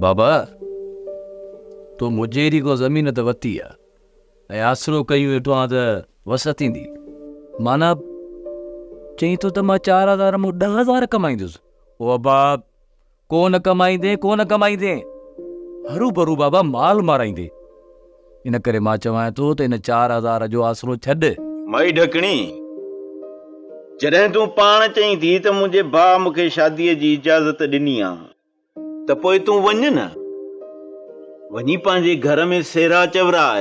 بابا، تو مجيري کان زمين ته ورتي آ ۽ آسرو ڪيون ويٺو آن ته وسعت ٿيندي. معنيٰ چئين ٿو ته مان 4000 مان 10000 ڪمائيندس. او ابا، ڪو نه ڪمائيندين، ڪو نه ڪمائيندين. هروڀرو بابا مال مارائيندين. ان ڪري مان چوانء ٿو ته ان 4000 جو آسرو ڇڏ. مائي ڍڪڻي، جڏهن تون پاڻ چئين ٿي ته منهنجي ڀاء مون کي شاديء جي اجازت ڏني آ ته پوء تون وڃ نه. وڃي پنهنجي گهر ۾ سيرا چوراء.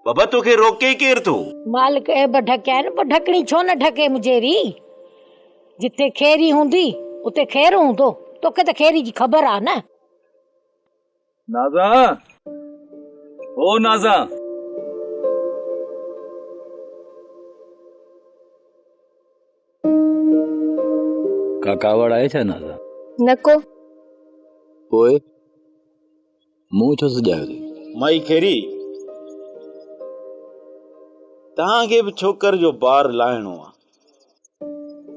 بابا توکي روڪي ڪير ٿو؟ مالڪ عيب ڍڪيا آهن، پوء ڍڪڻي ڇو نه ڍڪي مجيري؟ جتي خيري هوندي، اتي خير هوندو. توکي ته خيري جي خبر آ نه. نازان! او نازان! ڪا ڪاوڙ آهي ڇا نازان؟ نه ڪو. پوء منهن ڇو سڄايو اٿئي؟ مائي خيري، توهان کي به ڇوڪر جو بار لاهڻو آ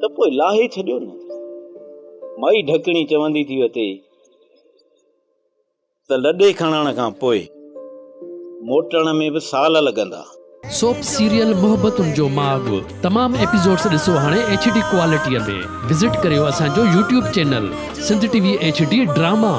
ته پوء لاهي ڇڏيو نه. مائي ڍڪڻي چوندي ٿي وتي ته لڏي کڻڻ کان پوء موٽڻ ۾ به سال لڳندا. سوپ سيريل محبتن جو ماڳ تمام ايپيسوڊس ڏسو هاڻي ايڇ ڊي ڪوالٽي ۾ وزٽ ڪريو اسان جو YouTube channel Sindh T V H D drama.